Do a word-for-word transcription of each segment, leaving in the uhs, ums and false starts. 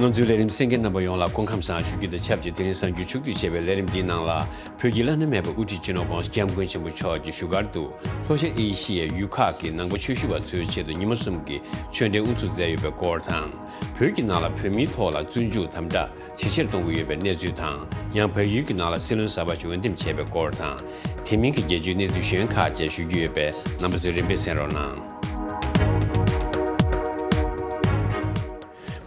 ང་ཚོའི་ལས་རིམ་གསན་མཁན་རྣམ་པ་ཡོངས་ལ་སྐུ་ཁམས་བཟང་ཞུ་རྒྱུ་དང་ཆབས་ཅིག་དེ་རིང་གཟའ་མཇུག་ཕྱོགས་བསྡུས་བྱས་པའི་ལས་རིམ་འདིའི་ནང་ལ། བོད་ཀྱི་བླ་ན་མེད་པའི་དབུ་ཁྲིད་སྤྱི་ནོར་༧གོང་ས་༧སྐྱབས་མགོན་ཆེན་པོ་མཆོག་གིས་བཞུགས་སྒར་དུ་ལྷོ་ཤར་ཨེ་ཤི་ཡའི་ཡུལ་ཁག་གི་ནང་པ་ཆོས་ཞུ་བ་ཚོའི་ཆེད་དུ་ཉི་མ་གསུམ་གྱི་ཆོས་འབྲེལ་དབུ་འཛུགས་མཛད་ཡོད་པའི་སྐོར་དང་། བོད་ཀྱི་ནང་ལ་བོད་མིའི་ཐོག་ལ་བཙོན་འཇུག་དམ་དྲག་ཇེ་ཆེར་གཏོང་གི་ཡོད་པའི་གནས་ཚུལ་དང་། ཡང་བལ་ཡུལ་གྱི་ནང་ལ་སྲིད་བློན་གསར་པ་ཞིག་འོས་འདེམས་བྱས་པའི་སྐོར་དང་། དེ་མིན་གྱི་རྒྱལ་སྤྱིའི་གནས་ཚུལ་གཞན་ཁག་བཅས་ཞུ་རྒྱུ་ཡོད་པས། རྣམ་པ་ཚོས་རིམ་པས་གསན་རོགས་གནང་།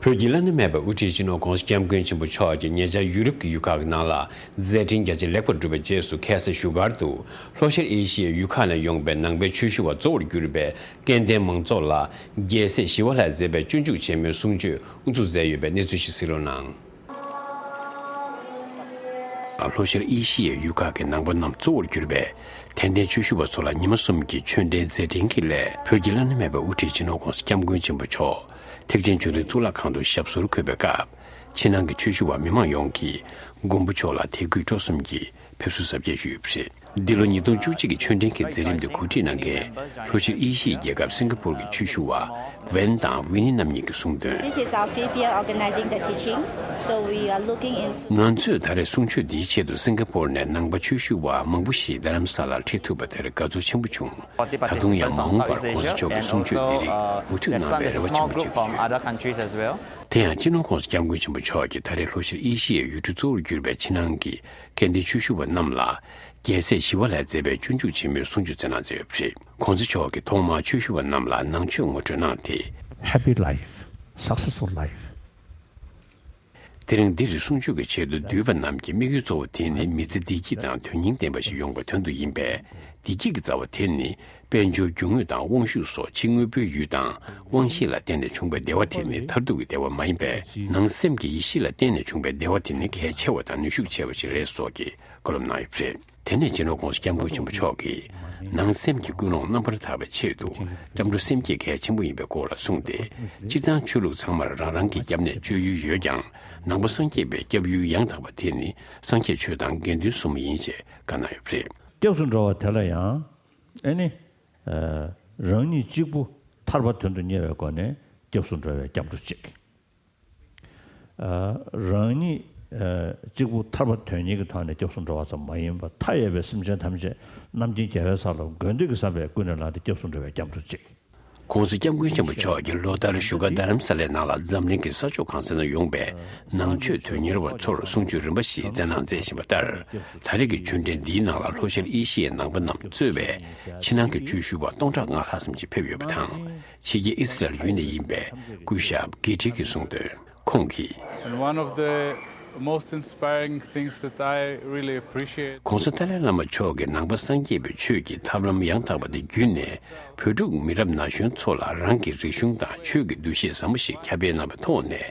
བོད་ཀྱི་བླ་ན་མེད་པའི་དབུ་ཁྲིད་སྤྱི་ནོར་༧གོང་ས་༧སྐྱབས་མགོན་ཆེན་པོ་མཆོག་གིས་ཉེ་ཆར་ཡུ་རོབ་ཀྱི་ཡུལ་ཁག་གི་ནང་ལ་མཛད་འཕྲིན་རྒྱ་ཆེར་ལེགས་པར་བསྒྲུབས་པའི་རྗེས་སུ། ཁ་སང་བཞུགས་སྒར་དུ་ལྷོ་ཤར་ཨེ་ཤི་ཡའི་ཡུལ་ཁག་ནས་ཡོང་པའི་ནང་པའི་ཆོས་ཞུ་བ་གཙོ་བོར་གྱུར་པའི་སྐལ་ལྡན་མང་ཚོགས་ལ་རྒྱལ་སྲས་ཞི་བ་ལྷས་མཛད་པའི་སྤྱོད་འཇུག་ཆེན་མོའི་གསུང་ཆོས་དབུ་འཛུགས་མཛད་ཡོད་པའི་གནས་ཚུལ་ཞིག་གཟིགས་རོགས་གནང་། ལྷོ་ཤར་ཨེ་ཤི་ཡའི་ཡུལ་ཁག་གི་ནང་པ་རྣམས་གཙོ་བོར་གྱུར་པའི་དད་ལྡན་ཆོས་ཞུ་བ་ཚོ་ལ་ཉི་མ་གསུམ་གྱི་ཆོས་འབྲེལ་མཛད་འཕྲིན་གྱི་སླད། བོད་ཀྱི་བླ་ན་མེད་པའི་དབུ་ཁྲིད་སྤྱི་ནོར་༧གོང་ས་༧སྐྱབས་མགོན་ཆེན་པོ་མཆོག་ཐེག་ཆེན་ཆོས་གླིང་གཙུག་ལག་ཁང་དུ་ཞབས་སོར་འཁོད་པའི་སྐབས། ཕྱི་ནང་གི་ཆོས་ཞུ་བ་མི་མང་ཡོངས་ཀྱིས་མགོན་པོ་མཆོག་ལ་དད་གུས་སྤྲོ་གསུམ་གྱིས་ཕེབས་བསུ་གཟབ་རྒྱས་ཞུས་ཡོད་པ་རེད། འདི་ལོ་ཉིས་སྟོང་བཅུ་གཅིག་གི་ཆོས་འབྲེལ་གྱི་མཛད་རིམ་དེ་གོ་སྒྲིག་གནང་མཁན་ལྷོ་ཤར་ཨེ་ཤི་ཡའི་རྒྱལ་ཁབ་སིང་ག་པོར་གྱི་ཆོས་ཞུ་བ་ཝན་དང་ཝི་ནི་རྣམ་གཉིས་ཀྱིས་གསུངས་དོན། This is our fifth year organizing the teaching, so we are looking into ང་ཚོས་ད་རེས་གསུང་ཆོས་འདིའི་ཆེད་དུ་སིང་ག་པོར་ནས་ནང་པ་ཆོས་ཞུ་བ་མང་པོ་ཞིག་རྡ་རམ་ས་ལར་འཁྲིད་ཐུབ་པ་དེར་དགའ་ཚོར་ཆེན་པོ་བྱུང་། ད་དུང་ཡང་མ་འོངས་པར་༧གོང་ས་མཆོག་གི་གསུང་ཆོས་འདི་རིགས་མུ་མཐུད་གནང་བའི་རེ་བ་ཆེན་པོ་བྱེད་ཀྱི་ཡོད། དེ་ཡང་སྤྱི་ནོར་༧གོང་ས་༧སྐྱབས་མགོན་ཆེན་པོ་མཆོག་གིས་ད་རེས་ལྷོ་ཤར་ཨེ་ཤི་ཡའི་ཡུལ་གྲུ་གཙོ་བོར་གྱུར་པའི་ཕྱི་ནང་གི་སྐལ་ལྡན་ཆོས་ཞུ་བ་རྣམས་ལ་རྒྱལ་སྲས་ཞི་བ་ལྷས་མཛད་པའི་སྤྱོད་འཇུག་ཆེན་མོའི་གསུང་ཆོས་སྩལ་གནང་མཛད་ཡོད་པ་རེད། ༸གོང་ས་མཆོག་གིས་ཐོག་མར་ཆོས་ཞུ་བ་རྣམས་ལ་ནང་ཆོས་ངོ་སྤྲོད་གནང་སྟེ། Happy life, successful life. དེ་རིང་འདིར་གསུང་ཆོས་ཀྱི་ཆེད་དུ་འདུས་པ་རྣམས་ཀྱི་དམིགས་ཡུལ་གཙོ་བོ་དེ་ནི་མི་ཚེ་བདེ་སྐྱིད་དང་དོན་སྙིང་ལྡན་པ་ཞིག་ཡོང་བའི་དོན་དུ་ཡིན་པས། བདེ་སྐྱིད་ཀྱི་རྩ་བ་དེ་ནི་དཔལ་འབྱོར་རྒྱུ་དངོས་དང་དབང་ཤུགས་སོགས་ཕྱི་དངོས་པོའི་ཡུལ་དང་དབང་ཤེས་ལ་བརྟེན་ནས་བྱུང་བའི་བདེ་བ་དེ་ནི་མཐར་ཐུག་གི་བདེ་བ་མ་ཡིན་པས། ནང་སེམས་ཀྱི་ཡེ་ཤེས་ལ་བརྟེན་ནས་བྱུང་བའི་བདེ་བ་དེ་ནི་གལ་ཆེ་བ་དང་ནུས་ཤུགས་ཆེ་བ་ཞིག་རེད་སོགས་ཀྱི་བཀའ་སློབ་གནང་ཡོད་པ་རེད། དེ་ནས་སྤྱི་ནོར་༸གོང་ས་༸སྐྱབས་མགོན་ཆེན་པོ་མཆོག་གིས་ནང་སེམས་ཀྱི་ཀུན་སློང་རྣམ་པར་དག་པའི་ཆེད་དུ་སྐྱབས་འགྲོ་སེམས་བསྐྱེད་གལ་ཆེན་པོ་ཡིན་པའི་སྐོར་ལ་གསུངས་ཏེ། སྤྱིར་བཏང་ཆོས་ལུགས་ཚང་མར་རང་རང་གི་སྐྱབས་གནས་སྤྱོད་ཡུལ་ཡོད་ཀྱང་། ནང་པ་སངས་རྒྱས་པའི་སྐྱབས་ཡུལ་ཡང་དག་པ་དེ་ནི་སངས་རྒྱས་ཆོས་དང་དགེ་འདུན་ཟུང་འབྲེལ་ཡིན་ཞེས་བཀའ་གནང་ཡོད་པ་རེད། སྐྱབས་སུ་འགྲོ་བ་དེ་ལ་ཡང་ཨེ་ནི། རང་ཉིད་གཅིག་པུ་ཐར་པ་དོན་དུ་གཉེར་བའི་སྒོ་ནས་སྐྱབས་སུ་འགྲོ་བའི་སྐྱབས་འགྲོ་གཅིག་རང་ཉིད་གཅིག་པུ་ཐར་པ་དོན་གཉེར་གྱི་ཐོག་ནས་སྐྱབས་སུ་འགྲོ་བ་ཙམ་མ་ཡིན་པར། མཐའ་ཡས་པའི་སེམས་ཅན་ཐམས་ཅད་རྣམ་མཁྱེན་རྒྱལ་བའི་ས་ལ་འགོད་འདོད་ཀྱི་བསམ་པས་ཀུན་ནས་བསླངས་ཏེ་སྐྱབས་སུ་འགྲོ་བའི་སྐྱབས་འགྲོ་གཅིག ༸གོང་ས་༸སྐྱབས་མགོན་ཆེན་པོ་མཆོག་གིས་ལོ་ལྟར་བཞུགས་སྒར་རྡ་རམ་ས་ལའི་ནང་ལ་འཛམ་གླིང་གི་ས་ཕྱོགས་གང་ས་ན་ཡོང་པའི་ནང་ཆོས་དོན་གཉེར་བ་ཚོར་གསུང་ཆོས་རིམ་པ་བཞིན་སྩལ་གནང་མཛད་བཞིན་པ་ལྟར། ད་རེས་ཀྱི་ཆོས་འབྲེལ་འདིའི་ནང་ལ་ལྷོ་ཤར་ཨེ་ཤི་ཡའི་ནང་པ་རྣམས་གཙོས་པའི་ཕྱི་ནང་གི་ཆོས་ཞུ་བ་སྟོང་ཕྲག་ལྔ་ལྷག་ཙམ་ཞིག་ཕེབས་ཡོད་པ་དང་། ཕྱི་རྒྱལ་ཨི་སི་རལ་ཡུལ་ནས་ཡིན་པའི་སྐུ་ཞབས་གྷི་ཏྲི་གིས་གསུངས་དོན། ཁོང་གིས། And one of the most inspiring things that I really appreciate. ༸གོང་ས་ཏཱ་ལའི་བླ་མ་མཆོག་གིས་ནང་པ་སངས་རྒྱས་པའི་ཆོས་ཀྱི་ཐབས་ལམ་ཡང་དག་པ་དེ་བརྒྱུད་ནས། བོད་ཕྲུག་མི་རབས་ན་གཞོན་ཚོ་ལ་རང་གི་རིག་གཞུང་དང་ཆོས་ཀྱི་འདུ་ཤེས་ཟབ་མོ་ཞིག་ཁྱབ་སྤེལ་གནང་བའི་ཐོག་ནས།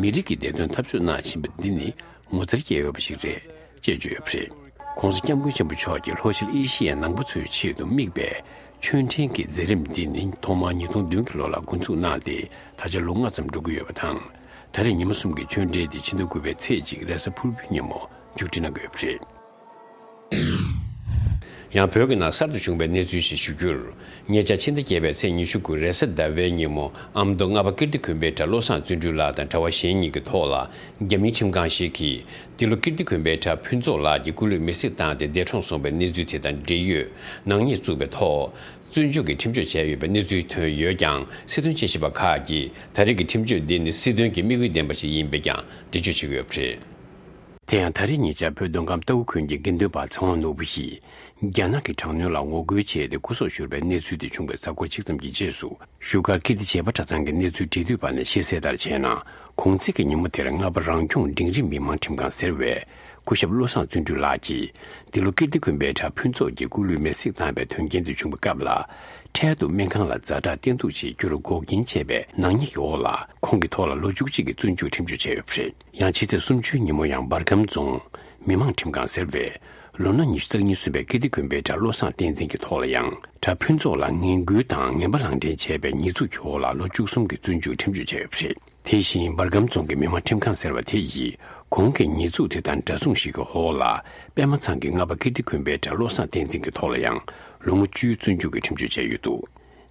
མི་རིགས་ཀྱི་བདེ་དོན་འཐབ་རྩོད་གནང་བཞིན་པ་འདི་ནི་ངོ་མཚར་སྐྱེ་འོས་པ་ཞིག་རེད། ཅེས་བརྗོད་ཡོད་པ་རེད། ༸གོང་ས་༸སྐྱབས་མགོན་ཆེན་པོ་མཆོག་གིས་ལྷོ་ཤར་ཨེ་ཤི་ཡའི་ནང་པ་ཚོའི་ཆེད་དུ་དམིགས་པའི་ཆོས་འབྲེལ་གྱི་མཛད་རིམ་འདི་ནི་ཐོག་མར་ཉིས་སྟོང་བདུན་གྱི་ལོ་ལ་འགོ་འཛུགས་གནང་སྟེ། ད་ཆ་ལོ་ལྔ་ཙམ་འགྲོ་གི་ཡོད་པ་དང་། ད་རེས་ཉི་མ་གསུམ་གྱི་ཆོས་འབྲེལ་འདི་ཕྱི་ཟླ་དགུ་པའི་ཚེས་གཅིག་རེས་གཟའ་ཕུར་བུའི་ཉིན་མོ་མཇུག་སྒྲིལ་གནང་གི་ཡོད་པ་རེད། ཡང་བོད་ཀྱི་ནང་གསར་དུ་བྱུང་བའི་གནས་ཚུལ་ཞིག་ཞུ་རྒྱུར། ཉེ་ཆར་ཕྱི་ཟླ་བརྒྱད་པའི་ཚེས་ཉི་ཤུ་དགུ་རེས་གཟའ་ཟླ་བའི་ཉིན་མོ། ཨ་མདོ་རྔ་པ་ཀིརྟི་དགོན་པའི་གྲྭ་བློ་བཟང་བརྩོན་འགྲུས་ལགས་དང་གྲྭ་བ་གཞན་གཉིས་ཀྱི་ཐོག་ལ་རྒྱ་མིའི་ཁྲིམས་ཁང་ཞིག་གིས། འདི་ལོ་ཀིརྟི་དགོན་པའི་གྲྭ་ཕུན་ཚོགས་ལགས་ཀྱི་སྐུ་ལུས་མེར་སྲེག་བཏང་སྟེ་འདས་གྲོངས་སོང་བའི་གནས་ཚུལ་དེ་དང་འབྲེལ་ཡོད་ནག་ཉེས་བཙུགས་པའི་ཐོག་བཙོན་འཇུག་གི་ཁྲིམས་གཅོད་བྱས་ཡོད་པའི་གནས་ཚུལ་ཐོན་ཡོད་ཀྱང་། སྲིད་དོན་དཔྱད་ཞིབ་པ་ཁག་གིས་ད་རེས་ཀྱི་ཁྲིམས་གཅོད་འདི་ནི་སྲིད་དོན་གྱི་དམིགས་ཡུལ་ལྡན་པ་ཞིག་ཡིན་པས་ཀྱང་འགྲེལ་བརྗོད་བྱེད་ཀྱི་ཡོད་པ་རེད། དེ་ཡང་ད་རེས་ཉེ་ཆར་བོད་མདོ་ཁམས་རྟའུ་དགོན་གྱི་དགེ་འདུན་པ་ཚེ་དབང་ནོར་བུ་ཡིས་རྒྱ་ནག་གི་དྲག་གནོན་ལ་ངོ་རྒོལ་བྱས་ཏེ་སྐུ་སྲོག་ཤོར་བའི་གནས་ཚུལ་དེ་བྱུང་བའི་གཟའ་འཁོར་གཅིག་ཙམ་གྱི་རྗེས་སུ། བཞུགས་སྒར་ཀིརྟི་བྱེས་པ་གྲྭ་ཚང་གིས་གནས་ཚུལ་འབྲེལ་མཐུད་པ་ནས་ཤེས་གསལ་ལྟར་བྱས་ན། གོང་ཚེས་ཀྱི་ཉིན་མོ་དེར་རྔ་པ་རང་སྐྱོང་འབྲིང་རིམ་མི་མང་ཁྲིམས་ཁང་ཟེར་བས། སྐུ་ཞབས་བློ་བཟང་བརྩོན་འགྲུས་ལགས་ཀྱིས་འདི་ལོ་ཀིརྟི་དགོན་པའི་གྲྭ་ཕུན་ཚོགས་ཀྱི་སྐུ་ལུས་མེར་སྲེག་བཏང་བའི་དོན་རྐྱེན་དེ་བྱུང་བའི་སྐབས་ལ། འཕྲལ་དུ་སྨན་ཁང་ལ་ཛ་དྲག་བསྟེན་གཏུགས་བྱེད་རྒྱུར་འགོག་རྐྱེན་བྱས་པའི་ནག་ཉེས་ཀྱི་འོག་ལ། ཁོང་གི་ཐོག་ལ་ལོ་བཅུ་གཅིག་གི་བཙོན་འཇུག་ཁྲིམས་གཅོད་བྱས་ཡོད་པ་རེད། ཡང་ཕྱི་ཚེས་སུམ་ཅུའི་ཉིན་མོ་ཡང་འབར་ཁམས་རྫོང་མི་མང་ཁྲིམས་ཁང་ཟེར་བས། ལོ་ན་ཉི་ཤུ་རྩ་གཉིས་སོན་པའི་ཀིརྟི་དགོན་པའི་གྲྭ་བློ་བཟང་བསྟན་འཛིན་གྱི་ཐོག་ལ་ཡང་། གྲྭ་ཕུན་ཚོགས་ལ་ངན་སྐུལ་དང་ངན་པ་ལག་འབྲེལ་བྱས་པའི་ཉེས་འཛུགས་ཀྱི་འོག་ལ་ལོ་བཅུ་གསུམ་གྱི་བཙོན་འཇུག་ཁྲིམས་གཅོད་བྱས་ཡོད་པ་རེད། དེ་བཞིན་འབར་ཁམས་རྫོང་གི་མི་མང་ཁྲིམས་ཁང་ཟེར་བ་དེ་ཡིས། གོང་གི་ཉེས་འཛུགས་དེ་དང་འདྲ་མཚུངས་ཤིག་གི་འོག་ལ། པད་མ་ཚང་གི་རྔ་པ་ཀིརྟི་དགོན་པའི་གྲྭ་བློ་བཟང་བསྟན་འཛིན་གྱི་ཐོག་ལ་ཡང་། ལོ་ངོ་བཅུའི་བཙོན་འཇུག་གི་ཁྲིམས་གཅོད་བྱས་ཡོད་འདུག་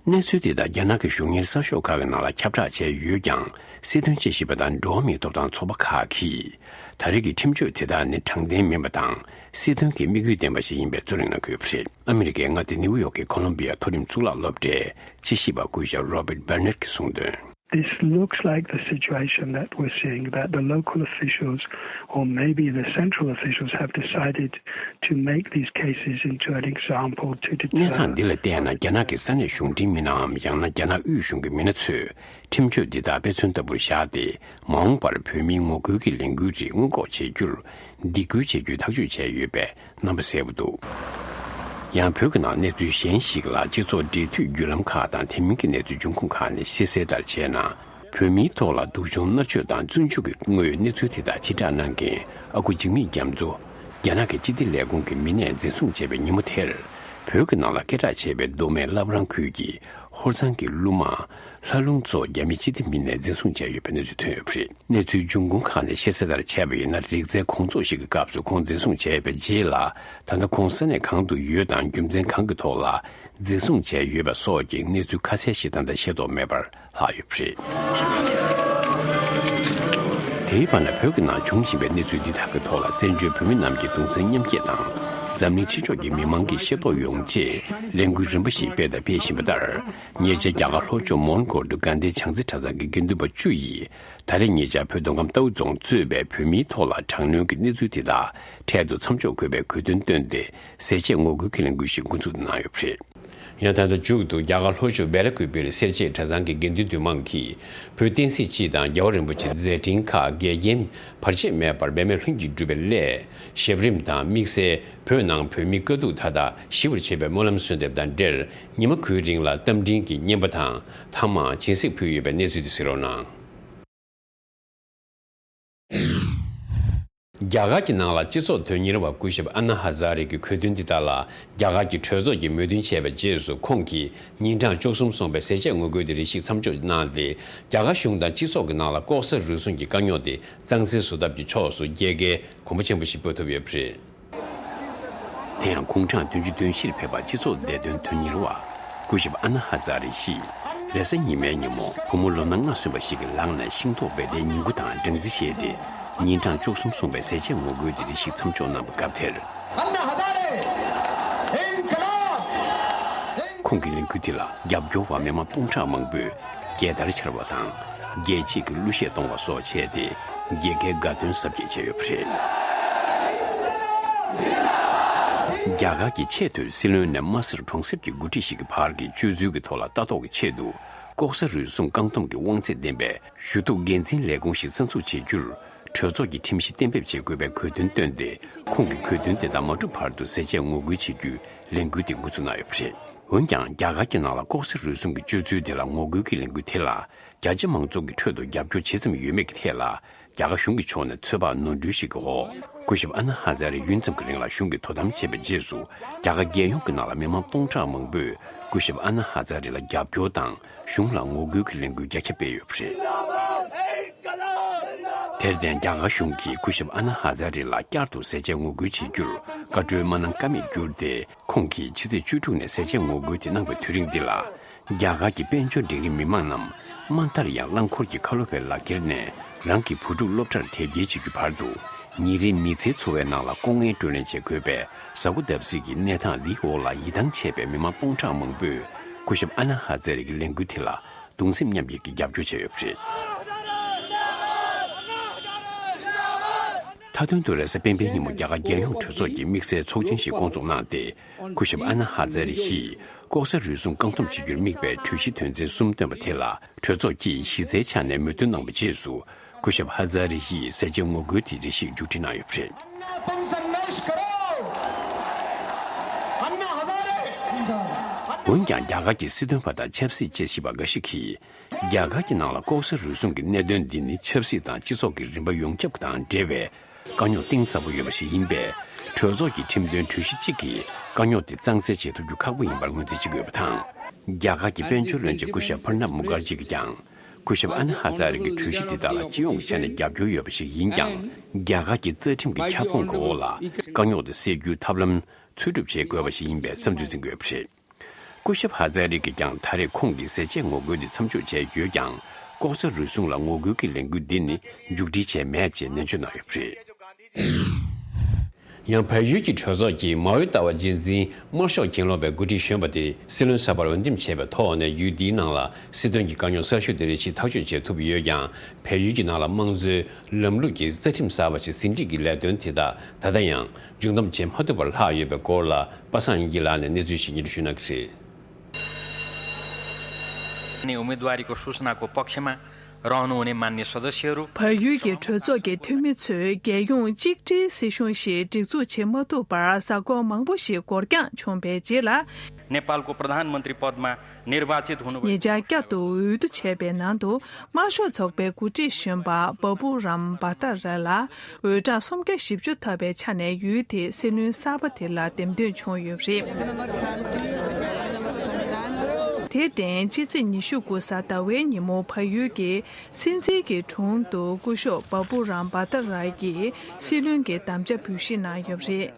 གནས་ཚུལ་དེ་དག་རྒྱ་ནག་གི་གཞུང་གཉེར་གསར་ཤོག་ཁག་གི་ནང་ལ་ཁྱབ་བསྒྲགས་བྱས་ཡོད་ཀྱང་། སྲིད་དོན་དཔྱད་ཞིབ་པ་དང་འགྲོ་བ་མིའི་ཐོབ་ཐང་ཚོགས་པ་ཁག་གིས། ད་རེས་ཀྱི་ཁྲིམས་གཅོད་དེ་དག་ནི་དྲང་བདེན་མིན་པ་དང་། སྲིད་དོན་གྱི་དམིགས་ཡུལ་ལྡན་པ་ཞིག་ཡིན་པའི་རྩོད་གླེང་གནང་གི་ཡོད་པ་རེད། ཨ་མི་རི་ཀའི་མངའ་སྡེ་ནིའུ་ཡོག་གི་ཁོ་ལོམ་བི་ཡ་མཐོ་རིམ་གཙུག་ལག་སློབ་གྲྭའི་དཔྱད་ཞིབ་པ་སྐུ་ཞབས་Robert Bennett གྱིས་གསུངས་དོན། This looks like the situation that we're seeing, that the local officials or maybe the central officials have decided to make these cases into an example to deter གནས་སྟངས་འདི་ལ་བལྟས་ན། རྒྱ་ནག་གི་ས་གནས་གཞུང་འབྲེལ་མི་སྣའམ། ཡང་ན་རྒྱ་ནག་དབུས་གཞུང་གི་མི་སྣ་ཚོས་ཁྲིམས་གཅོད་འདི་དག་དཔེ་མཚོན་ལྟ་བུར་བཞག་སྟེ། མ་འོངས་པར་བོད་མིའི་ངོ་རྒོལ་གྱི་ལས་འགུལ་རིགས་སྔོན་འགོག་བྱེད་རྒྱུར་སྡིགས་སྐུལ་བྱེད་རྒྱུའི་ཐག་གཅོད་བྱས་ཡོད་པས་རྣམ་པ་གསལ་པོ་འདུག་ཡང་བོད་ཀྱི་ནང་གནས་ཚུལ་གཞན་ཞིག་ལ། སྤྱི་ཚོགས་འབྲེལ་མཐུད་བརྒྱུད་ལམ་ཁག་དང་དེ་མིན་གྱི་གནས་ཚུལ་འབྱུང་ཁུངས་ཁག་ནས་ཤེས་གསལ་ལྟར་བྱས་ན། བོད་མིའི་ཐོག་ལ་སྡུག་སྦྱོང་མནར་གཅོད་དང་བཙོན་འཇུག་གི་དངོས་ཡོད་གནས་ཚུལ་དེ་དག་ཕྱིར་བསྒྲགས་གནང་མཁན་ཨ་ཁུ་འཇིགས་མེད་རྒྱ་མཚོ། རྒྱ་ནག་གི་སྤྱི་བདེ་ལས་ཁུངས་ཀྱི་མི་སྣས་འཛིན་བཟུང་བྱས་པའི་ཉིན་མོ་དེར། བོད་ཀྱི་ནང་ལ་སྐད་གྲགས་ཆེ་བའི་མདོ་སྨད་བླ་བྲང་ཁུལ་གྱི་ཧོར་གཙང་གི་གླུ་མ་ལྷ་ལུང་མཚོ་རྒྱ་མི་སྤྱི་བདེ་མི་སྣས་འཛིན་བཟུང་བྱས་ཡོད་པའི་གནས་ཚུལ་ཐོན་ཡོད་པ་རེད། གནས་ཚུལ་འབྱུང་ཁུངས་ཁག་ནས་ཤེས་གསལ་ལྟར་བྱས་པ་ཡིན་ན། རིག་རྩལ་གོང་ཚོགས་ཤིག་གི་སྐབས་སུ་ཁོང་འཛིན་བཟུང་བྱས་པའི་རྗེས་ལ། ད་ལྟ་ཁོང་ས་གནས་གང་དུ་ཡོད་དང་རྒྱུ་མཚན་གང་གི་ཐོག་ལ་འཛིན་བཟུང་བྱས་ཡོད་པ་སོགས་ཀྱི་གནས་ཚུལ་ཁ་གསལ་ཞིག་ད་ལྟ་ཤེས་རྟོགས་མེད་པར་ལྷག་ཡོད་པ་རེད། དེའི་བར་ན། བོད་ཀྱི་ནང་འབྱུང་བཞིན་པའི་གནས་ཚུལ་འདི་དག་གི་ཐོག་ལ། བཙན་བྱོལ་བོད་མི་རྣམས་ཀྱི་གདུང་སེམས་མཉམ་སྐྱེད་དང་། འཛམ་གླིང་ཕྱི་ཕྱོགས་ཀྱི་མི་མང་གིས་ཤེས་རྟོགས་ཡོང་ཆེད་ལས་འགུལ་རིམ་པ་ཞིག་སྤེལ་དང་སྤེལ་བཞིན་པ་ལྟར། ཉེ་ཆར་རྒྱ་གར་ལྷོ་ཕྱོགས་མོན་གྷོར་དུ་དགའ་ལྡན་བྱང་རྩེ་གྲྭ་ཚང་གི་དགེ་འདུན་པ་བཅུ་ཡིས། ད་རེས་ཉེ་ཆར་བོད་མདོ་ཁམས་རྟའུ་རྫོང་གཙོས་པའི་བོད་མིའི་ཐོག་ལ་དྲག་གནོན་གྱི་གནས་ཚུལ་དེ་དག་འཕྲལ་དུ་མཚམས་འཇོག་དགོས་པའི་གོ་སྟོན་བཏོན་ཏེ། ཟས་བཅད་ངོ་རྒོལ་གྱི་ལས་འགུལ་ཞིག་འགོ་འཛུགས་གནང་ཡོད་པ་རེད། ཡང་ད་ལྟ་མཇུག་ཏུ་རྒྱ་གར་ལྷོ་ཕྱོགས་བེ་ར་ཁུལ་པིར་སེར་བྱེས་གྲྭ་ཚང་གི་དགེ་འདུན་འདུས་མང་གིས་བོད་བསྟན་སྲིད་སྤྱི་དང་རྒྱལ་བ་རིན་པོ་ཆེའི་མཛད་འཕྲིན་ཁག་འགལ་རྐྱེན་བར་ཆད་མེད་པར་འབད་མེད་ལྷུན་གྱིས་འགྲུབ་པའི་སླད། ཞབས་རིམ་དང་དམིགས་བསལ་བོད་ནང་བོད་མིའི་དཀའ་སྡུག་མཐའ་དག་ཞི་བར་བྱེད་པའི་སྨོན་ལམ་གསོལ་འདེབས་དང་འབྲེལ། ཉི་མ་དགུའི་རིང་ལ་རྟ་མགྲིན་གྱི་བསྙེན་པ་དང་ཐ་མག་སྦྱིན་སྲེག་ཕུལ་ཡོད་པའི་གནས་ཚུལ་དེ་གཟིགས་རོགས་གནང་། རྒྱ་གར་གྱི་ནང་ལ་སྤྱི་ཚོགས་དོན་གཉེར་བ་སྐུ་ཞབས་ཨ་ན་ཧ་ཛ་རེ་གྱི་གོ་སྟོན་འདི་དག་ལ། རྒྱ་གར་གྱི་གྲོས་ཚོགས་ཀྱིས་མོས་མཐུན་བྱས་པའི་རྗེས་སུ། ཁོང་གིས་ཉིན་གྲངས་བཅུ་གསུམ་སོང་བའི་ཟས་བཅད་ངོ་རྒོལ་དེ་རེ་ཞིག་མཚམས་འཇོག་གནང་སྟེ། རྒྱ་གར་གཞུང་དང་སྤྱི་ཚོགས་ཀྱི་ནང་ལ་ལྐོག་ཟ་རུལ་སུངས་ཀྱི་དཀའ་རྙོག་དེ་གཙང་སེལ་བཟོ་ཐབས་ཀྱི་ཕྱོགས་སུ་རྒྱལ་ཁའི་གོམ་པ་ཆེན་པོ་ཞིག་སྤོ་ཐུབ་ཡོད་པ་རེད། དེ་ཡང་དགུང་གྲངས་བདུན་ཅུ་དོན་བཞིར་ཕེབས་པ་སྤྱི་ཚོགས་བདེ་དོན་དོན་གཉེར་བ་སྐུ་ཞབས་ཨ་ན་ཧ་ཛ་རེ་ཡིས། རེས་གཟའ་ཉི་མའི་ཉིན་མོ་བུ་མོ་ལོ་ན་ལྔ་སོན་པ་ཞིག་གི་ལག་ནས་ཤིང་ཏོག་བེ་ཏའི་ཉིང་ཁུ་དང་སྦྲང་རྩི་བཞེས་ཏེ། ཉིན་གྲངས་བཅུ་གསུམ་སོང་བའི་ཟས་བཅད་ངོ་རྒོལ་དེ་རེ་ཞིག་མཚམས་འཇོག་གནང་བའི་སྐབས་དེར། ཁོང་གི་ལས་འགུལ་དེ་ལ་རྒྱབ་སྐྱོར་བ་མི་མང་སྟོང་ཕྲག་མང་པོས་རྒྱལ་དར་འཕྱར་བ་དང་། རྒྱལ་གཅེས་ཀྱི་གླུ་གཞས་གཏོང་བ་སོགས་བྱས་ཏེ། རྒྱལ་ཁའི་དགའ་སྟོན་གཟབ་རྒྱས་བྱས་ཡོད་པ་རེད། རྒྱ་གར་གྱི་ཆེས་མཐོའི་སྲིད་བློན་ནས་དམའ་སར་གྲོང་གསེབ་ཀྱི་འགོ་ཁྲིད་ཞིག་གི་བར་གྱི་སྤྱོད་ཚུལ་གྱི་ཐོག་ལ་ལྟ་རྟོག་གི་ཆེད་དུ། ལྐོག་ཟ་རུལ་སུངས་བཀག་སྡོམ་གྱི་དབང་ཚད་ལྡན་པའི་ཞུ་གཏུག་འགན་འཛིན་ལས་ཁུངས་ཤིག་གསར་འཛུགས་བྱེད་རྒྱུར། གྲོས་ཚོགས་ཀྱི་ཁྲིམས་གཞི་གཏན་འབེབས་བྱེད་དགོས་པའི་གོ་སྟོན་བཏོན་ཏེ། ཁོང་གི་གོ་སྟོན་དེ་དག་མ་འགྲུབ་བར་དུ་ཟས་བཅད་ངོ་རྒོལ་བྱེད་རྒྱུའི་ལས་འགུལ་དེ་འགོ་འཛུགས་གནང་ཡོད་པ་རེད། འོན་ཀྱང་། རྒྱ་གར་གྱི་ནང་ལ་ལྐོག་ཟ་རུལ་སུངས་ཀྱི་སྤྱོད་ཚུལ་དེ་ལ་ངོ་རྒོལ་གྱི་ལས་འགུལ་དེ་ལ། རྒྱ་ཆེ་མང་ཚོགས་ཀྱི་ཁྲོད་དུ་རྒྱབ་སྐྱོར་ཇི་ཙམ་ཡོད་མེད་ཀྱི་ཐད་ལ། རྒྱ་གར་གཞུང་གི་ཕྱོགས་ནས་ཚོད་དཔག་ནོར་འཁྲུལ་ཞིག་གི་འོག་སྐུ་ཞབས་ཨ་ན་ཧ་ཛ་རེ་ཡུན་ཙམ་གྱི་རིང་ལ་གཞུང་གིས་དོ་དམ་བྱས་པའི་རྗེས་སུ། རྒྱ་གར་རྒྱལ་ཡོངས་ཀྱི་ནང་ལ་མི་མང་སྟོང་ཕྲག་མང་པོས་སྐུ་ཞབས་ཨ་ན་ཧ་ཛ་རེ་ལ་རྒྱབ་སྐྱོར་དང་། གཞུང་ལ་ངོ་རྒོལ་གྱི་ལས་འགུལ་རྒྱ་ཁྱབ་སྤེལ་ཡོད་པ་རེད། དེར་བརྟེན། རྒྱ་གར་གཞུང་གིས་སྐུ་ཞབས་ཨ་ན་ཧ་ཛ་རེ་ལ་བསྐྱར་དུ་ཟས་བཅད་ངོ་རྒོལ་བྱེད་རྒྱུར་བཀའ་འཁྲོལ་མ་གནང་ཀ་མེད་གྱུར་ཏེ། ཁོང་གིས་ཕྱི་ཚེས་བཅུ་དྲུག་ནས་ཟས་བཅད་ངོ་རྒོལ་དེ་གནང་བའི་དུས་རིང་འདི་ལ། རྒྱ་གར་གྱི་དཔལ་འབྱོར་འབྲིང་རིམ་མི་མང་རྣམས་དམའ་མཐར་ཡང་རླངས་འཁོར་གྱི་ཁ་ལོ་བའི་ལག་ཁྱེར་ནས་རང་གི་བུ་ཕྲུག་སློབ་གྲྭར་དེབ་སྐྱེལ་བྱེད་རྒྱུ་བར་དུ། ཉིན་རེའི་མི་ཚེའི་འཚོ་བའི་ནང་ལ་ལྐོག་རྔན་སྤྲོད་ལེན་བྱེད་དགོས་པའི་གཟའ་འཁོར་བརྡབ་གསིག་གི་གནས་སྟངས་འདིའི་འོག་ལ་ཡིད་ཐང་ཆད་པའི་མི་མང་སྟོང་ཕྲག་མང་པོས་སྐུ་ཞབས་ཨ་ན་ཧ་ཛ་རེ་གི་ལས་འགུལ་དེ་ལ་གདུང་སེམས་མཉམ་སྐྱེད་ཀྱི་རྒྱབ་སྐྱོར་བྱས་ཡོད་པ་རེད། མཐའ་དོན་དུ། རེས་གཟའ་སྤེན་པའི་ཉིན་མོ་རྒྱ་གར་རྒྱལ་ཡོངས་གྲོས་ཚོགས་ཀྱི་དམིགས་བསལ་ཚོགས་ཆེན་ཞིག་བསྐོང་ཚོགས་གནང་སྟེ། སྐུ་ཞབས་ཨ་ན་ཧ་ཛ་རེ་ཡིས་ལྐོག་ཟ་རུལ་སུངས་བཀག་སྡོམ་བྱེད་རྒྱུར་དམིགས་པའི་གྲོས་གཞི་དོན་ཚན་གསུམ་བཏོན་པ་དེ་ལ། གྲོས་ཚོགས་ཀྱིས་གཞི་རྩའི་ཆ་ནས་མོས་མཐུན་གནང་བའི་རྗེས་སུ། སྐུ་ཞབས་ཧ་ཛ་རེ་ཡིས་ཟས་བཅད་ངོ་རྒོལ་དེ་རེ་ཞིག་མཇུག་སྒྲིལ་གནང་ཡོད་པ་རེད། འོན་ཀྱང་། རྒྱ་གར་གྱི་སྲིད་དོན་པ་དང་ཆབ་སྲིད་དཔྱད་ཞིབ་པ་འགའ་ཞིག་གིས། རྒྱ་གར་གྱི་ནང་ལ་ལྐོག་ཟ་རུལ་སུངས་ཀྱི་གནད་དོན་འདི་ནི། ཆབ་སྲིད་དང་སྤྱི་ཚོགས་ཀྱི་རིམ་པ་ཡོངས་ཁྱབ་དང་འབྲེལ་བའི་དཀའ་རྙོག་གཏིང་ཟབ་པོ་ཡོད་པ་ཞིག་ཡིན་པས། གྲོས་ཚོགས་ཀྱི་ཁྲིམས་དོན་གྲོས་གཞི་གཅིག་གིས་དཀའ་རྙོག་དེ་གཙང་སེལ་བྱེད་ཐུབ་རྒྱུ་ཁག་པོ་ཡིན་པར་ངོས་འཛིན་བྱེད་ཀྱི་ཡོད་པ་དང་། རྒྱ་གར་གྱི་དཔལ་འབྱོར་བློན་ཆེན་སྐུ་ཞབས་པར་ནབ་མུ་ཁར་ཇི་གིས་ཀྱང་། སྐུ་ཞབས་ཨ་ན་ཧ་ཛ་རེ་གི་གྲོས་གཞི་དེ་དག་ལ་སྤྱི་ཡོངས་ཀྱི་ཆ་ནས་རྒྱབ་སྐྱོར་ཡོད་པ་ཞིག་ཡིན་ཀྱང་། རྒྱ་གར་གྱི་རྩ་ཁྲིམས་ཀྱི་ཁྱབ་ཁོངས་ཀྱི་འོག་ལ་དཀའ་རྙོག་དེ་སེལ་རྒྱུའི་ཐབས་ལམ་འཚོལ་སྒྲུབ་བྱེད་དགོས་པ་ཞིག་ཡིན་པའི་བསམ་ཚུལ་འཛིན་གྱི་ཡོད་པ་རེད། སྐུ་ཞབས་ཧ་ཛ་རི་གིས་ཀྱང་ད་རེས་ཁོང་གིས་ཟས་བཅད་ངོ་རྒོལ་འདི་མཚམས་འཇོག་བྱས་ཡོད་ཀྱང་། ལྐོག་ཟ་རུལ་སུངས་ལ་ངོ་རྒོལ་གྱི་ལས་འགུལ་འདི་ནི་མཇུག་སྒྲིལ་བྱས་མེད་ཅེས་ནན་བརྗོད་གནང་ཡོད་པ་རེད། ཡང་བལ་ཡུལ་གྱི་གྲོས་ཚོགས་ཀྱིས་མའོའི་ལྟ་བ་རྗེས་འཛིན་དམར་ཤོག་གྱེན་ལོག་པའི་འགོ་ཁྲིད་གཞོན་པ་དེ་སྲིད་བློན་གསར་པར་འོས་འདེམས་བྱས་པའི་ཐོག་ནས་ཡུལ་འདིའི་ནང་ལ་སྲིད་དོན་གྱི་དཀའ་རྙོག་གསར་ཤོས་དེ་རེ་ཞིག་ཐག་གཅོད་བྱེད་ཐུབ་ཡོད་ཀྱང་། བལ་ཡུལ་གྱི་ནང་ལ་དམངས་གཙོའི་ལམ་ལུགས་ཀྱི་རྩ་ཁྲིམས་གསར་པ་ཞིག་ཟིན་བྲིས་ཀྱི་ལས་དོན་དེ་དག་ད་ལྟ་ཡང་མཇུག་བསྡོམས་བྱེད་མ་ཐུབ་པར་ལྷག་ཡོད་པའི་སྐོར་ལ་པ་སངས་དབྱིན་སྐྱིད་ལགས་ནས་གནས་ཚུལ་ཞིག་སྙན་སྒྲོན་ཞུ་གནང་གི་རེད། ने उम्मीदवारी को सूचना को पक्षमा रहनु हुने मान्य सदस्यहरू। བལ་ཡུལ་གྱི་གྲོས་ཚོགས་ཀྱི་འཐུས་མི་ཚོས་རྒྱལ་ཡོངས་གཅིག་སྒྲིལ་སྲིད་གཞུང་ཞིག་སྒྲིག་འཛུགས་བྱེད་མ་ཐུབ་པར་གཟའ་འཁོར་མང་པོ་ཞིག་འགོར་འགྱངས་བྱུང་བའི་རྗེས་ལ། नेपालको प्रधानमन्त्री पदमा निर्वाचित हुनु ཉེ་ཆར་བསྐྱར་དུ་འོས་བསྡུ་བྱས་པའི་ནང་དུ་དམར་ཤོག་ཚོགས་པའི་འགོ་ཁྲིད་གཞོན་པ་བ་བུ་རམ་བྷ་ཏཱ་ར་ལ་འོས་གྲངས་སུམ་བརྒྱ་བཞི་བཅུ་ཐོབ་པའི་ཆ་ནས་ཡུལ་དེའི་སྲིད་བློན་གསར་པ་དེ་ལ་འདེམས་ཐོན་བྱུང་ཡོད་པ་རེད། དེར་བརྟེན་ཕྱི་ཚེས་ཉི་ཤུ་དགུ་གཟའ་ཟླ་བའི་ཉིན་མོ་བལ་ཡུལ་གྱི་སྲིད་འཛིན་གྱི་དྲུང་དུ་སྐུ་ཞབས་བ་བུ་རམ་བྷ་ཏཱ་ར་གྱིས་སྲིད་བློན་གྱི་དམ་བཅའ་འབུལ་བཞེས་གནང་ཡོད་པ་རེད།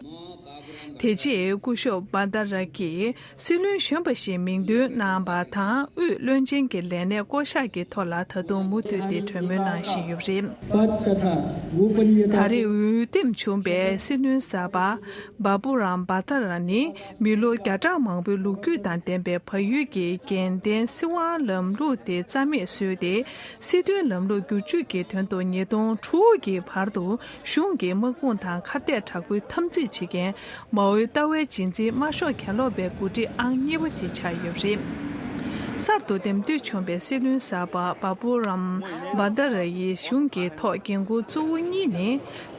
དེ་རྗེས་སྐུ་ཞབས་བྷ་ཏཱ་ར་གྱིས། སྲིད་བློན་གཞོན་པ་ཞིག་མིང་འདོན་གནང་བ་དང་དབུས་བློན་ཆེན་གྱི་ལས་གནས་བསྐོ་གཞག་གི་ཐོག་ལ་ད་དུང་མུ་མཐུད་དེ་གྲོས་མོལ་གནང་བཞིན་ཡོད་པ་རེད། पद तथा गोपनीयता ད་རེས་འོས་འདེམས་བྱུང་བའི་སྲིད་བློན་གསར་པ་བ་བུ་རམ་བྷ་ཏཱ་ར་ནི་མི་ལོ་བརྒྱ་ཕྲག་མང་པོའི་ལོ་རྒྱུས་དང་ལྡན་པའི་བལ་ཡུལ་གྱི་རྒྱལ་བསྟན་སྲིད་དབང་ལམ་ལུགས་དེ་རྩ་མེད་བཟོས་ཏེ། སྲིད་དོན་ལམ་ལུགས་བསྒྱུར་བཅོས་ཀྱི་དོན་དུ་ཉིས་སྟོང་དྲུག་གི་བར་དུ་གཞུང་གི་དམག་དཔུང་དང་ཁ་གཏད་དྲག་པོའི་འཐབ་འཛིང་བྱེད་མཁན་མའོའི་ལྟ་བའི་རྗེས་འཛིན་དམར་ཤོག་གྱེན་ལོག་པའི་འགོ་ཁྲིད་ཨང་གཉིས་པ་དེ་ཆགས་ཡོད་པ་རེད། གསར་དུ་འདེམས་ཐོན་བྱུང་བའི་སྲིད་བློན་གསར་པ་བ་བུ་རམ་བྷ་ཏཱ་ར་ཡི་གཞུང་གི་ཐོག་འགན་འཁུར་གཙོ་བོ་གཉིས་ནི།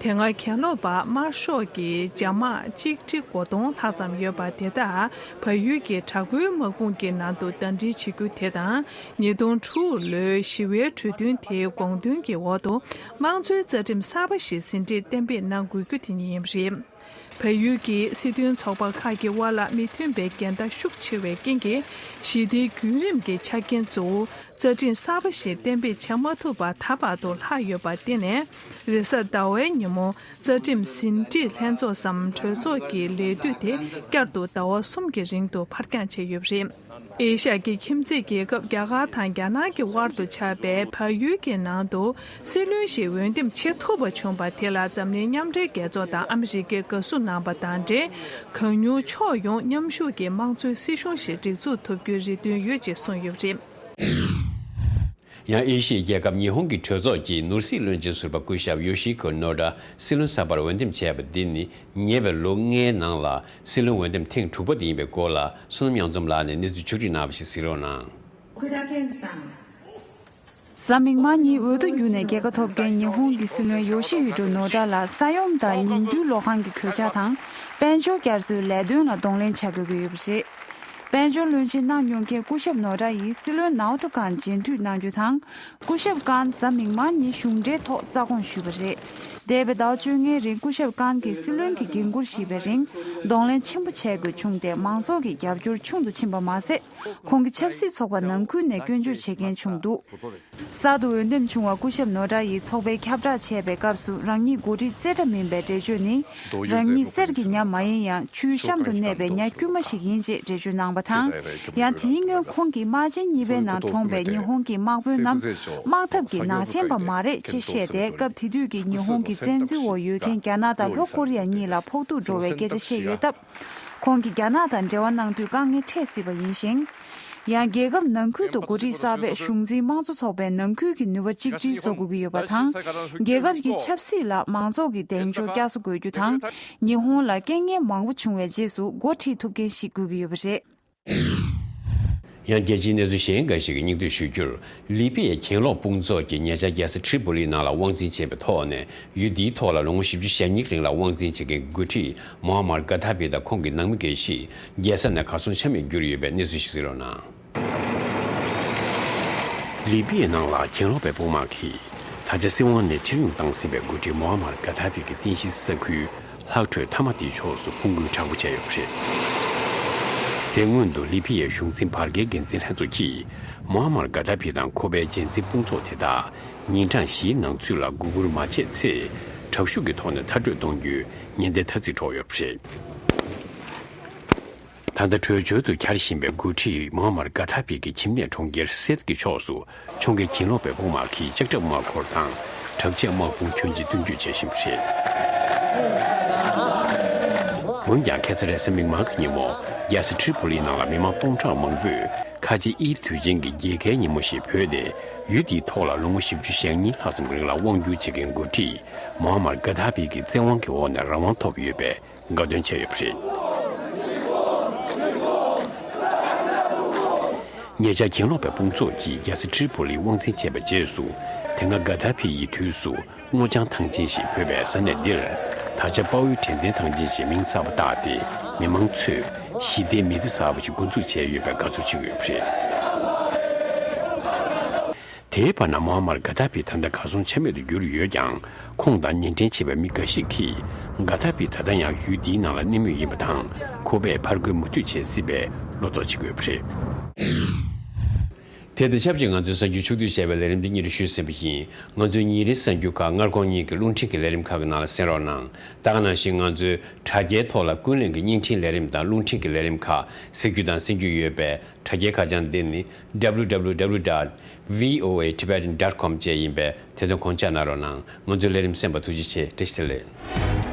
དེ་སྔ་གྱེན་ལོག་པ་དམར་ཤོག་གི་རྒྱ་དམག་གཅིག་ཁྲི་དགུ་སྟོང་ལྷག་ཙམ་ཡོད་པ་དེ་དག་བལ་ཡུལ་གྱི་དྲག་པོའི་དམག་དཔུང་གི་ནང་དུ་ཟླ་སྒྲིལ་བྱེད་རྒྱུ་དེ་དང་། ཉིས་སྟོང་དྲུག་ལོའི་ཞི་བའི་གྲོས་མཐུན་དེའི་དགོངས་དོན་གྱི་འོག་ཏུ་དམངས་གཙོའི་རྩ་ཁྲིམས་གསར་པ་ཞིག་ཟིན་བྲིས་གཏན་འབེབས་གནང་དགོས་རྒྱུ་དེ་ཡིན་པ་རེད། བལ་ཡུལ་གྱི་སྲིད་དོན་ཚོགས་པ་ཁག་གི་དབར་ལ་མི་མཐུན་པའི་འགལ་ཟླ་ཤུགས་ཆེ་བའི་རྐྱེན་གྱིས་ཞི་བདེའི་བརྒྱུད་རིམ་གྱི་ཆ་རྐྱེན་གཙོ་བོ་རྩ་ཁྲིམས་གསར་པ་ཞིག་གཏན་འབེབས་བྱ་མ་ཐུབ་པ་ད་བར་དུ་ལྷག་ཡོད་པ་དེ་ནས་རེས་གཟའ་ཟླ་བའི་ཉིན་མོ་རྩ་ཁྲིམས་ཟིན་བྲིས་ལྷན་ཚོགས་སམ་གྲོས་ཚོགས་ཀྱི་ལས་དུས་དེ་བསྐྱར་དུ་ཟླ་བ་གསུམ་གྱི་རིང་དུ་ཕར་འགྱངས་བྱས་ཡོད་པ་རེད། ཨེ་ཤ་ཡ་གི་ཁྱིམ་མཚེས་རྒྱལ་ཁབ་རྒྱ་གར་དང་རྒྱ་ནག་གི་དབར་དུ་ཆགས་པའི་བལ་ཡུལ་གྱི་ནང་དུ་སྲིད་བློན་ཞིག་འོས་འདེམས་བྱེད་ཐུབ་པ་བྱུང་བ་དེ་ལ་འཛམ་གླིང་མཉམ་འབྲེལ་རྒྱལ་ཚོགས་དང་ཨ་མི་རི་ཀས་དགའ་བསུ་གནང་བ་དང་འབྲེལ། གང་མྱུར་ཕྱོགས་ཡོངས་མཉམ་ཞུགས་ཀྱི་དམངས་གཙོའི་སྲིད་གཞུང་ཞིག་སྒྲིག་འཛུགས་ཐུབ་རྒྱུའི་རེ་འདུན་ཡོད་ཅེས་གསུངས་ཡོད་པ་རེད། ཡང་ཨེ་ཤི་ཡའི་རྒྱལ་ཁབ་ཉི་ཧོང་གི་གྲོས་ཚོགས་ཀྱིས་ནོར་སྲིད་བློན་ཆེན་ཟུར་པ་སྐུ་ཞབས་ཡོ་ཤི་ཁོ་ནོ་ཌ་སྲིད་བློན་གསར་པར་འོས་འདེམས་བྱས་པ་འདི་ནི་ཉེ་བའི་ལོ་ལྔའི་ནང་ལ་སྲིད་བློན་འོས་འདེམས་ཐེངས་དྲུག་པ་དེ་ཡིན་པའི་སྐོར་ལ་བསོད་ནམས་གཡང་འཛོམས་ལགས་ནས་གནས་ཚུལ་ཕྱོགས་སྒྲིག་གནང་བ་ཞིག་གཟིགས་རོགས་གནང་། གཟའ་མིག་དམར་ཉིན་འོས་བསྡུ་བརྒྱུད་ནས་རྒྱལ་ཁ་ཐོབ་མཁན་ཉི་ཧོང་གི་སྲིད་བློན་ཡོ་ཤི་ཧི་ཏོ་ནོ་ཌ་ལ་ས་ཡོམ་དང་ཉིང་རྡུལ་གློག་ཁང་གི་གོད་ཆག་དང་། དཔལ་འབྱོར་བསྐྱར་གསོའི་ལས་དོན་ལ་གདོང་ལེན་བྱ་དགོས་ཀྱི་ཡོད་པ་རེད། དཔལ་འབྱོར་བློན་ཆེན་གནང་མྱོང་མཁན་སྐུ་ཞབས་ནོ་ཌ་ཡིས་སྲིད་བློན་ནའོ་ཏུ་ཀན་མཇལ་འཕྲད་གནང་རྒྱུ་དང་། སྐུ་ཞབས་ཀན་གཟའ་མིག་དམར་ཉིན་གཞུང་འབྲེལ་ཐོག་རྩ་དགོངས་ཞུས་པ་རེད། འདས་པའི་ཟླ་བ་བཅོ་ལྔའི་རིང་སྐུ་ཞབས་ཀན་གྱིས་སྲིད་བློན་གྱི་འགན་འཁུར་བཞེས་པའི་རིང་གདོང་ལེན་ཆེན་པོ་བྱེད་དགོས་བྱུང་སྟེ་མང་ཚོགས་ཀྱི་རྒྱབ་སྐྱོར་ཆུང་དུ་ཕྱིན་པ་མ་ཟད། ཁོང་གི་ཆབ་སྲིད་ཚོགས་པ་ནང་ཁུལ་ནས་སྐྱོན་བརྗོད་བྱེད་མཁན་བྱུང་འདུག་གསར་དུ་འོས་འདེམས་བྱུང་བ་སྐུ་ཞབས་ནོ་ཌ་ཡིས་ཚོགས་པའི་ཁྱབ་བསྒྲགས་བྱས་པའི་སྐབས་སུ་རང་ཉིད་འགོ་ཁྲིད་རྩེ་གྲ་མིན་པའི་འགྲེལ་བརྗོད་ནི། རང་ཉིད་གསེར་གྱི་ཉ་མ་ཡིན་ཡང་ཆུའི་གཤམ་དུ་གནས་པའི་ཉ་དཀྱུས་མ་ཞིག་ཡིན་ཅེས་འགྲེལ་བརྗོད་གནང་བ་དང་། ཡང་དེའི་སྔོན་ཁོང་གིས་དམག་ཆེན་གཉིས་པའི་ནང་གྲོངས་པའི་ཉི་ཧོང་གི་དམག་དཔོན་རྣམས་དམག་འཐབ་ཀྱི་ནག་ཅན་པ་མ་རེད་ཅེས་བཤད་དེ། སྐབས་དེ་དུས་ཀྱི་ཉི་ཧོང་གི་བཙན་འཛུལ་འོག་ཡོད་མཁན་རྒྱ་ནག་དང་ལྷོ་ཀོ་རི་ཡ་གཉིས་ལ་ཕོག་ཐུག་འགྲོ་བའི་སྐད་ཆ་བཤད་ཡོད་སྟབས། ཁོང་གིས་རྒྱ་ནག་དང་འབྲེལ་བ་གནང་དུས་དཀའ་ངལ་འཕྲད་སྲིད་པ་ཡིན་ཞིང་། ཡང་རྒྱལ་ཁབ་ནང་ཁུལ་དུ་འགོ་ཁྲིད་གསར་པས་གཞུང་འཛིན་དམངས་གཙོ་ཚོགས་པའི་ནང་ཁུལ་གྱི་ནུས་པ་གཅིག་སྒྲིལ་བཟོ་དགོས་ཀྱི་ཡོད་པ་དང་། རྒྱལ་ཁབ་ཀྱི་ཆབ་སྲིད་ལ་མང་ཚོགས་ཀྱི་གདེང་འཇོག་བསྐྱར་གསོ་དགོས་རྒྱུ་དང་། ཉི་ཧོང་ལ་རྐྱེན་ངན་མང་པོ་བྱུང་བའི་རྗེས་སུ་འགོ་ཁྲིད་ཐུབ་མཁན་ཞིག་དགོས་ཀྱི་ཡོད་པ་རེད། ཡང་རྒྱལ་སྤྱིའི་གནས་ཚུལ་གཞན་འགའ་ཞིག་གི་སྙིང་བསྡུས་ཞུ་རྒྱུར། ལི་པི་ཡའི་གྱེན་ལོག་དཔུང་ཚོགས་ཀྱིས་ཉེ་ཆར་རྒྱལ་ས་ཏྲི་པོ་ལིའི་ནང་ལ་དབང་འཛིན་བྱས་པའི་ཐོག་ནས་ཡུལ་འདིའི་ཐོག་ལ་ལོ་ངོ་བཞི་བཅུ་ཞེ་གཉིས་རིང་ལ་དབང་འཛིན་བྱེད་མཁན་འགོ་ཁྲིད་མོ་ཨ་མར་གྷ་དྷ་ཕི་དང་ཁོང་གི་ནང་མི་འགའ་ཞིག་རྒྱལ་ས་ནས་གར་སོང་ཆ་མེད་གྱུར་ཡོད་པའི་གནས་ཚུལ་ཞིག་གཟིགས་རོགས་གནང་། ལི་པི་ཡའི་ནང་ལ་གྱེན་ལོག་པའི་དཔུང་དམག་གིས་ད་ཆ་སྲིད་དབང་ནས་ཕྱིར་ཡོང་བཏང་ཟིན་པའི་འགོ་ཁྲིད་མོ་ཨ་མར་གྷ་དྷ་ཕི་གི་རྟེན་གཞིའི་ས་ཁུལ་ལྷག་འཕྲོས་མཐའ་མ་དེའི་ཕྱོགས་སུ་འཕུར་འགུལ་དྲག་པོ་བྱས་ཡོད་པ་རེད། དེ་སྔོན་དུ་ལི་པི་ཡའི་གཞུང་འཛིན་བར་བརྒལ་འགན་འཛིན་ལྷན་ཚོགས་ཀྱིས་མོ་ཨ་མར་གྷ་དྷ་ཕི་དང་ཁོ་པའི་རྒྱལ་འཛིན་དཔུང་ཚོགས་དེ་དག་ཉིན་གྲངས་བཞིའི་ནང་ཚུད་ལ་མགོ་སྒུར་མ་བྱས་ཚེ། དྲག་ཤུགས་ཀྱི་ཐོག་ནས་མཐར་སྐྲོད་གཏོང་རྒྱུའི་ཉེན་བརྡའི་ཐ་ཚིག་སྒྲོག་ཡོད་པ་རེད། ད་ལྟ་བྲོས་བྱོལ་དུ་གྱར་བཞིན་པའི་འགོ་ཁྲིད་མོ་ཨ་མར་གྷ་དྷ་ཕི་གི་ཁྱིམ་གནས་གྲོང་ཁྱེར་སེད་ཀྱི་ཕྱོགས་སུ་ཁྱོན་གྱི་གྱེན་ལོག་པའི་དཔུང་དམག་གིས་ལྕགས་ཁྲབ་དམག་འཁོར་དང་དྲག་ཆས་དམག་དཔུང་ཁྱོན་ཆེ་མདུན་སྐྱོད་བྱེད་བཞིན་པ་རེད། འོན་ཀྱང་ཁ་སང་རེས་གཟའ་མིག་དམར་གྱི་ཉིན་མོ་རྒྱལ་ས་ཏྲི་པོ་ལི་ནང་ལ་མི་མང་སྟོང་ཕྲག་མང་པོས་ཁ་ཆེ་ཨིད་དུས་ཆེན་གྱི་རྒྱལ་ཁའི་ཉིན་མོ་ཞེས་བོས་ཏེ། ཡུལ་དེའི་ཐོག་ལ་ལོ་ངོ་བཞི་བཅུ་ཞེ་གཉིས་ལྷག་ཙམ་གྱི་རིང་ལ་དབང་བསྒྱུར་བྱེད་མཁན་འགོ་ཁྲིད་མོ་ཨ་མར་གྷ་དྷ་ཕི་གི་བཙན་དབང་གི་འོག་ནས་རང་དབང་ཐོབ་ཡོད་པའི་དགའ་སྟོན་བྱས་ཡོད་པ་རེད། ཉེ་ཆར་གྱེན་ལོག་པའི་དཔུང་ཚོགས་ཀྱིས་རྒྱལ་ས་ཏྲི་པོ་ལི་དབང་འཛིན་བྱས་པའི་རྗེས་སུ། དེ་སྔ་གྷ་དྷ་ཕི་ཡི་དུས་སུ་སྔོ་ལྗང་ཐང་ཆེན་ཞེས་འབོད་པའི་ས་གནས་འདིར། ད་ཆ་དཔའ་བོའི་དྲན་རྟེན་ཐང་ཆེན་ཞེས་མིང་གསར་པ་བཏགས་ཏེ། མི་མང་ཚོས་ཞི་བདེའི་མི་ཚེ་གསར་པ་ཞིག་འགོ་འཛུགས་བྱས་ཡོད་པའི་དགའ་ཚོར་བྱེད་ཀྱི་ཡོད་པ་རེད། དེའི་བར་ན་མོ་ཨ་མར་གྷ་དྷ་ཕི་ད་ལྟ་གར་སོང་ཆ་མེད་དུ་གྱུར་ཡོད་ཀྱང་། ཁོང་དང་གཉེན་འཕྲད་བྱས་པའི་མི་འགའ་ཞིག་གིས། གྷ་དྷ་ཕི་ད་ལྟ་ཡང་ཡུལ་འདིའི་ནང་ལ་གནས་མུས་ཡིན་པ་དང་། ཁོ་པས་ཕར་རྒོལ་མུ་མཐུད་བྱེད་སྲིད་པའི་བློ་དོགས་བྱེད་ཀྱི་ཡོད་པ་རེད། དེ་དང་ཆབས་ཅིག་ང་ཚོའི་གསར་འགྱུར་ཕྱོགས་བསྡུས་བྱས་པའི་ལས་རིམ་འདི་སྙིང་རུ་ཞུས་ཟིན་པ་ཡིན། ང་ཚོའི་ཉིན་རེའི་གསར་འགྱུར་ཁག་སྔ་དགོང་གཉིས་ཀྱི་རླུང་འཕྲིན་གྱི་ལས་རིམ་ཁག་གི་ནང་ལ་གསན་རོགས་གནང་། ད་ག་ནང་བཞིན་ང་ཚོའི་དྲ་རྒྱའི་ཐོག་ལ་ཀུན་གླེང་གི་བརྙན་འཕྲིན་ལས་རིམ་དང་རླུང་འཕྲིན་གྱི་ལས་རིམ་ཁག་གཟིགས་རྒྱུ་དང་གསན་རྒྱུ་ཡོད་པས། དྲ་རྒྱའི་ཁ་བྱང་འདི་ནི། W W W dot V O A Tibetan dot com བཅས་ཡིན་པས། དེ་དོན་ཁོང་ཆ་གནང་རོགས་གནང་། ང་ཚོའི་ལས་རིམ་གསན་པར་ཐུགས་རྗེ་ཆེ། བཀྲ་ཤིས་བདེ་ལེགས།